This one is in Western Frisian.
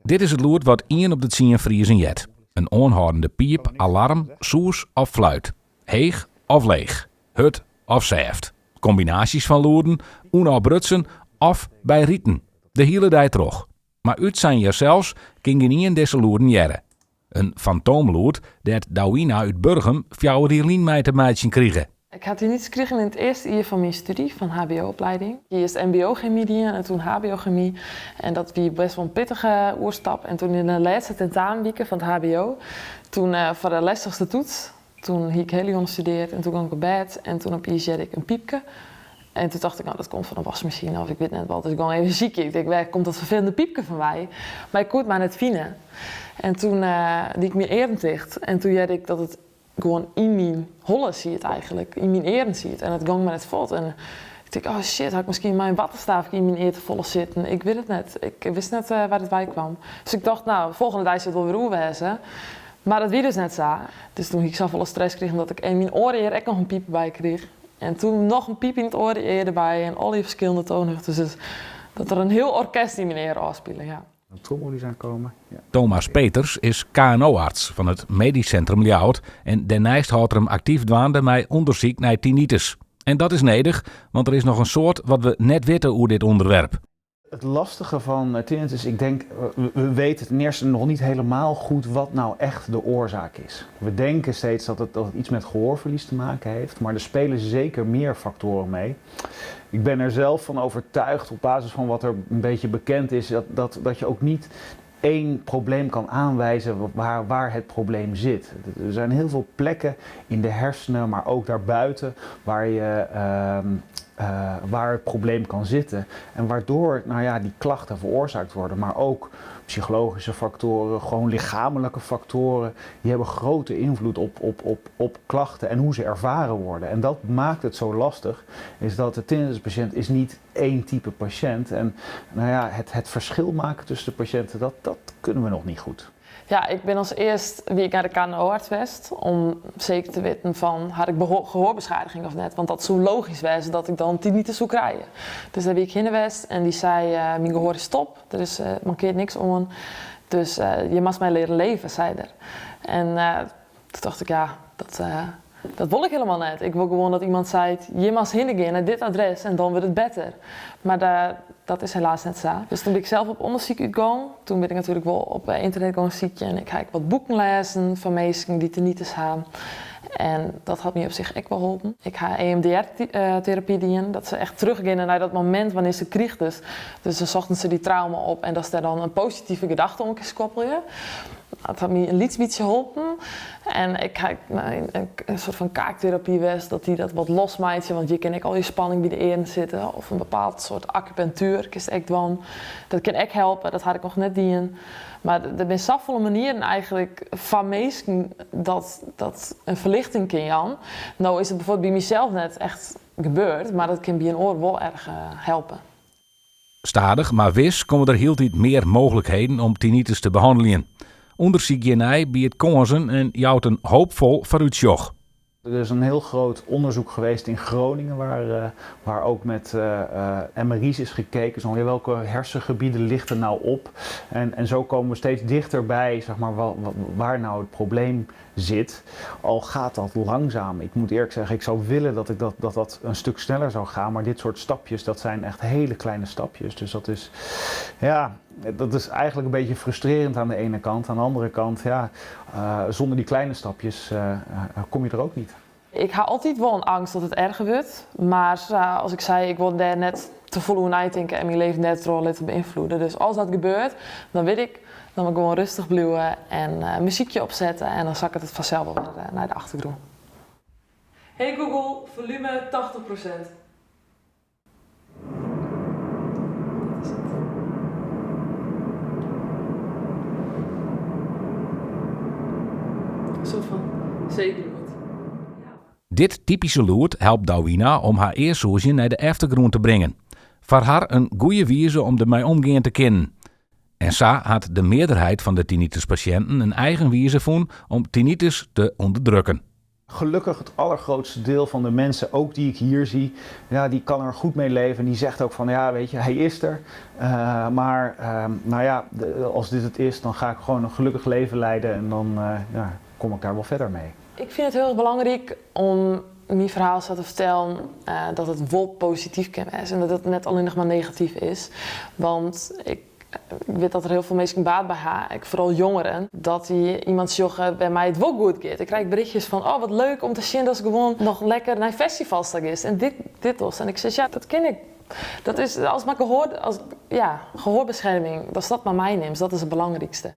Dit is it lûd wat ien op de tsien Friezen heart. In oanhâldende piip, alarm, sûs of fluit. Heech of leech. Hurd of sêft. Kombinaasjes fan lûden, ûnôfbrutsen of by riten. De hiele dei troch. Mar útsein jirsels kin gjinien dizze lûden hearre. In fantoomlûd dêr't Douwina út Burgum fjouwer jier lyn mei te meitsjen krige. Ik ha tinnitus krigen yn it earste jier fan myn stúdzje fan HBO-opleiding. Ik hie earst MBO-gemy dien en toen HBO-gemy. En dat wie best wol in pittige oerstap. En toen yn de lêste tentamenwike fan it HBO, toen foar de lestichste toets, toen hie ik hiele jûn studearre en toen gong ik op bêd en toen opiens hearde ik in pypke. En toen tocht ik, no dat komt fan de waskmasine of ik wit net wat. Dus ik gong even sykjen. Ik tink, wêr komt dat ferfelende pypke fan wei? Mar ik koe it mar net fine. En toen die ik myn earen ticht en toen hearde ik dat it gewoan yn myn holle siet eigentlik, yn myn earen siet. En it gong mar net fuort. En ik tink, oh shit, ha ik miskien mei in wattestaafke yn myn ear te folle sitten? Ik wit it net. Ik wist net wêr't it wei kwam. Dus ik tocht, no, folgjende dei sil it wol wer oer wêze. Mar dat wie dus net sa. Dus toen hie ik safolle stress krigen dat ik yn myn oare ear ek noch in piip by krige. En toen noch in piip yn it oare ear derby en al dy ferskillende toanhichtes. Dus dat der in hiel orkest yn myn ear ôfspile, ja. Thomas Peters is KNO-arts fan it Medisch Centrum Ljouwert en dêrneist hâldt er him aktyf dwaande mei ûndersyk nei tinnitus. En dat is nedich, want der is noch in soad wat we net witte oer dit ûnderwerp. Het lastige van tinnitus, ik denk, we weten ten eerste nog niet helemaal goed wat nou echt de oorzaak is. We denken steeds dat het, dat het iets met gehoorverlies te maken heeft, maar er spelen zeker meer factoren mee. Ik ben er zelf van overtuigd op basis van wat er een beetje bekend is, dat, dat, dat je ook niet één probleem kan aanwijzen waar, waar het probleem zit. Er zijn heel veel plekken in de hersenen, maar ook daarbuiten, waar, je, uh, uh, waar het probleem kan zitten. En waardoor nou ja, die klachten veroorzaakt worden, maar ook psychologische factoren, gewoon lichamelijke factoren, die hebben grote invloed op, op, op, op klachten en hoe ze ervaren worden. En dat maakt het zo lastig, is dat de tinnituspatiënt is niet één type patiënt. En nou ja, het, het verschil maken tussen de patiënten, dat, dat kunnen we nog niet goed. Ja, ik bin as earst wie ik nei de KNO-arts west om seker te witten fan ha ik gehoorbeschadiging of net, want dat soe logysk wêze dat ik dan tinnitus soe krije. Dus dêr wie ik hinne west en dy sei myn gehoar is top, der is mankeart niks oan, dus je moatst mei leare leve, sei er. En toen tocht ik ja, dat dat wol ik hielendal net. Ik wol gewoan dat iemand seit, hjir moatst hinne gean nei dit adres en dan wurdt it better. Mar dat is helaas net sa. Dus toen bin ik sels op ûndersyk útgong. Toen bin ik natuerlik wol op ynternet gong sykjen en ik ha ek wat boeken lêzen fan minsken dy't tinnitus ha. En dat hat my op sich ek wol holpen. Ik ha EMDR-terapy dien, dat se echt teruggeane nei dat momint wannear'tst it krigest. Dus dan sochten se dy trauma op en datst dêr dan in positive gedachte oan kinst koppelje. Dat hat my in lyts bytsje holpen. En ik ha ek nei in soart fan kaakterapy west, dat dy dat wat losmeitsje, want hjir kin ek al je spanning by de earen sitte. Of in bepaald soart akupunktuer kinst ek dwaan. Dat kin ek helpe, dat ha ik noch net dien. Mar der binne safolle manieren eigentlik foar minsken dat dat in ferlichting kin jaan. No is it bijvoorbeeld by mysels net echt gebeurd, mar dat kin by in oar wol erch helpe. Stadich mar wis komme der hieltyd mear mooglikheden om tinnitus te behanneljen. Undersyk hjirnei biedt kânsen en jout in hoopfol foarútsjoch. Er is een heel groot onderzoek geweest in Groningen waar, uh, waar ook met uh, uh, MRI's is gekeken. Zo, ja, welke hersengebieden ligt er nou op? En, en zo komen we steeds dichterbij zeg maar, waar, waar nou het probleem zit. Al gaat dat langzaam. Ik moet eerlijk zeggen, ik zou willen dat, ik dat, dat dat een stuk sneller zou gaan. Maar dit soort stapjes, dat zijn echt hele kleine stapjes. Dus dat is, ja, dat is eigenlijk een beetje frustrerend aan de ene kant. Aan de andere kant, ja, uh, zonder die kleine stapjes uh, kom je er ook niet. Ik ha altyd wol in eangst dat it erger wurdt, mar sa as ik sei, ik wol dêr net te folle oer neitinke en myn leven dêrtroch litte beynfloede. Dus as dat gebeurt, dan wit ik, dan moat ik gewoan rêstich bliuwe en muzykje opsette en dan sakket it fansels wol wer nei de achtergrûn. Hey Google, folume 80%. Dat is it. In soart fan seegelûd. Dit typyske lûd helpt Douwina om har earsûzjen nei de eftergrûn te bringen. Foar har in goede wize om dermei omgean te kinnen. En sa hat de mearderheid fan de tinnituspasjinten in eigen wize fûn om tinnitus te ûnderdrukken. Gelukkig het allergrootste deel van de mensen, ook die ik hier zie, ja, die kan er goed mee leven. En die zegt ook van, ja, weet je, hij is er. Maar nou ja, als dit het is, dan ga ik gewoon een gelukkig leven leiden en dan ja, kom ik daar wel verder mee. Ik vind het heel erg belangrijk om mijn verhaal zo te vertellen dat het wel positief kan zijn en dat het net alleen nog maar negatief is. Want ik weet dat er heel veel mensen baat bij haar, ik, vooral jongeren, dat die iemand zeggen bij mij het wel goed gaat. Ik krijg berichtjes van, oh wat leuk om te zien dat ze gewoon nog lekker naar festivals is. En dit was. En ik zeg, ja, dat ken ik. Dat is, als maar gehoor, als, ja, gehoorbescherming, dat is dat maar mij neemt, dat is het belangrijkste.